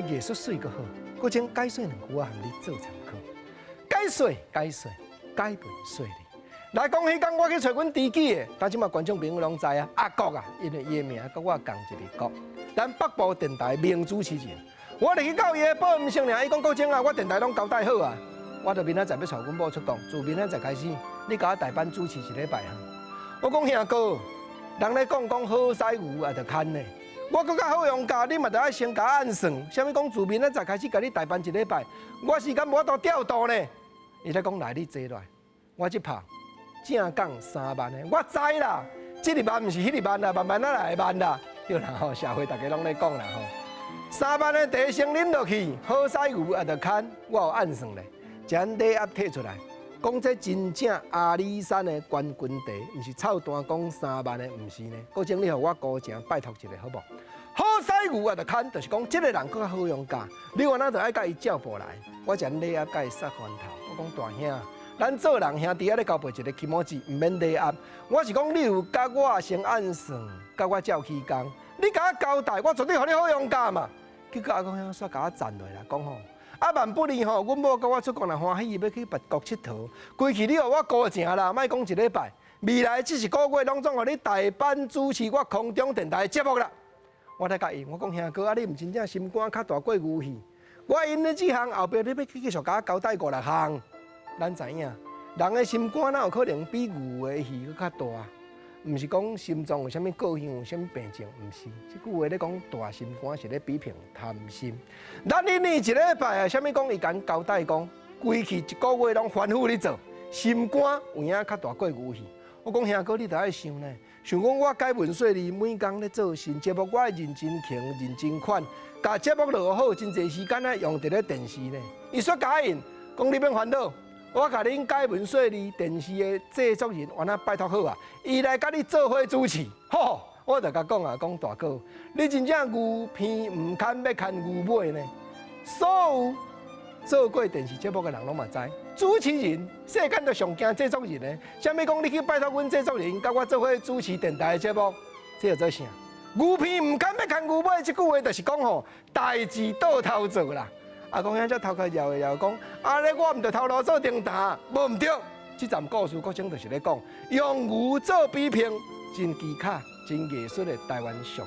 藝術媠閣好，閣將解說兩句我含你做參考。解說解說解文說理。來講彼工我去揣阮知己的，但這馬觀眾朋友攏知啊，阿國啊，因為伊的名佮我仝一个國。咱北部電台名主持人，我入去到伊的保姆室爾，伊講國政啊，我電台攏交代好啊，我著明仔載欲帶阮某出國，自明仔載開始，你共我代班主持一禮拜哈。我講兄哥，人咧講講好師牛也著牽呢，我閣較好用教，你嘛著愛先共我按算。啥物講自明仔載開始共你代班一禮拜，我時間無法度調度呢。伊咧講來，你坐落來，我這拍正港三萬的，我知啦，這個萬毋是彼个萬啦，慢慢仔來的慢啦，對啦吼，社會大家攏咧講啦吼。三萬的茶先啉落去，好師牛也著牽，我有按算咧，將禮盒提出來，講這真正阿里山的冠軍茶，毋是臭彈講三萬的，毋是呢。閣請你予我高情拜託一下，好無？好師牛也著牽，就是講這個人閣較好用教，你原來就愛共伊照步來。我將禮盒共伊殺翻頭，我講大兄，咱做人兄弟仔咧交陪一个起毛子，毋免禮盒。我是講你有共我先按算，共我照起工，你共我交代，我絕對予你好用教嘛。結果阿公兄煞共我讚落來，講吼，啊萬不利吼，阮某共我出國若歡喜，欲去別國𨑨迌，規氣你予我高情啦，莫講一禮拜，未來這一個月攏總予你代班主持我空中電台的節目啦。我咧共伊，我講兄哥啊，你毋真正心肝較大過牛耳，我因你這項後壁你欲繼續共我交代五六項，咱知影，人的心肝哪有可能比牛的耳閣較大？毋是講心臟有啥物個性，有啥物病症，毋是。這句話咧講大心肝是咧比評貪心。咱呢呢一禮拜啊，啥物講伊共交代講，規氣一個月攏吩咐你做，心肝有影較大過牛耳。我講兄哥，你著愛想呢，想講我改文說你每工咧做新節目，我愛認真勤、認真款，共節目錄好，真濟時間咧用佇咧電視呢。伊說答應，講你免煩惱。我共恁改文說你電視的製作人，原來拜託好啊，伊來共你做伙主持，吼，我就共講啊，講大哥，你真正牛鼻毋牽欲牽牛尾呢。所有做過電視節目的人攏嘛知，主持人世間都上驚製作人的，啥物講你去拜託阮製作人，共我做伙主持電台的節目，這叫做啥？牛鼻毋牽欲牽牛尾，這句話就是講吼，代誌倒頭做啦。阿公兄才頭殼搖搖講，啊咧我毋著頭路做中彈，無毋對。這站故事國政就是咧講，用牛做比拼，真技巧、真藝術的台灣俗語。